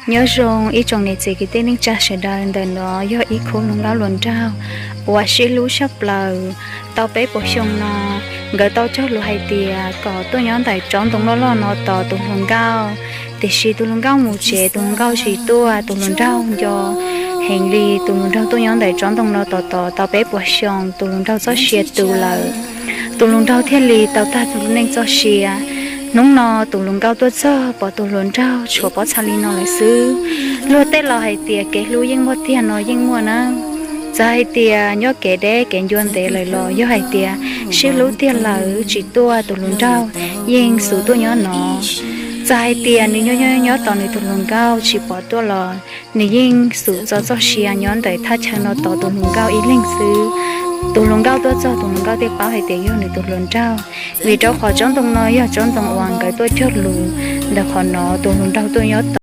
Nyob zoo ib tsoom niam txiv kwv tij neej tsa sawv daws, ntawm no yog ib khub hluas nkauj hluas nraug uas sib hlub tshaj plaws tau peb puas xyoo no. Nkawd tau cog lus hais tias kom tuaj nyob ntawm tsob ntoo loj loj no tos tus hluas nkauj, tiam sis tus hluas nkauj mus tsev, tus hluas nkauj tsis tuaj. Tus hluas nraug nco heev li, tus hluas nraug tuaj nyob ntawm tsob ntoo no tos tos tau peb puas xyoo, tus hluas nraug txoj sia tu lawm. Tus hluas nraug thiaj li tau tag tus neej txoj sia. Hnub no tus hluas nkauj tuaj txog pom tus hluas nraug tshuav pob txha li no lawm xwb. Luag tej laus hais tias kev hlub yeej muaj tiag no yeej muaj na. Txawm hais tias nyob kev deb kev ncua ntev lawm los yog hais tias sib hlub tiag lawm tsis tuaj, tus hluas nraug yeej xub tuaj nyob no. Txawm hais tias nws nyob nyob nyob tos nws tus hluas nkauj tsis pom tuaj los nws yeej xub txo txoj sia nyob ntawm thaj chaw no tos tus hluas nkauj ib leeg xwb. Tus hluas nkauj tuaj txog tus hluas nkauj thiaj paub hais tias yog nws tus hluas nraug, vim rau qhov tsob ntoo no yog tsob ntoo uas nkawd tuaj cog lus. Ntawm qhov no tus hluas nraug tuaj nyob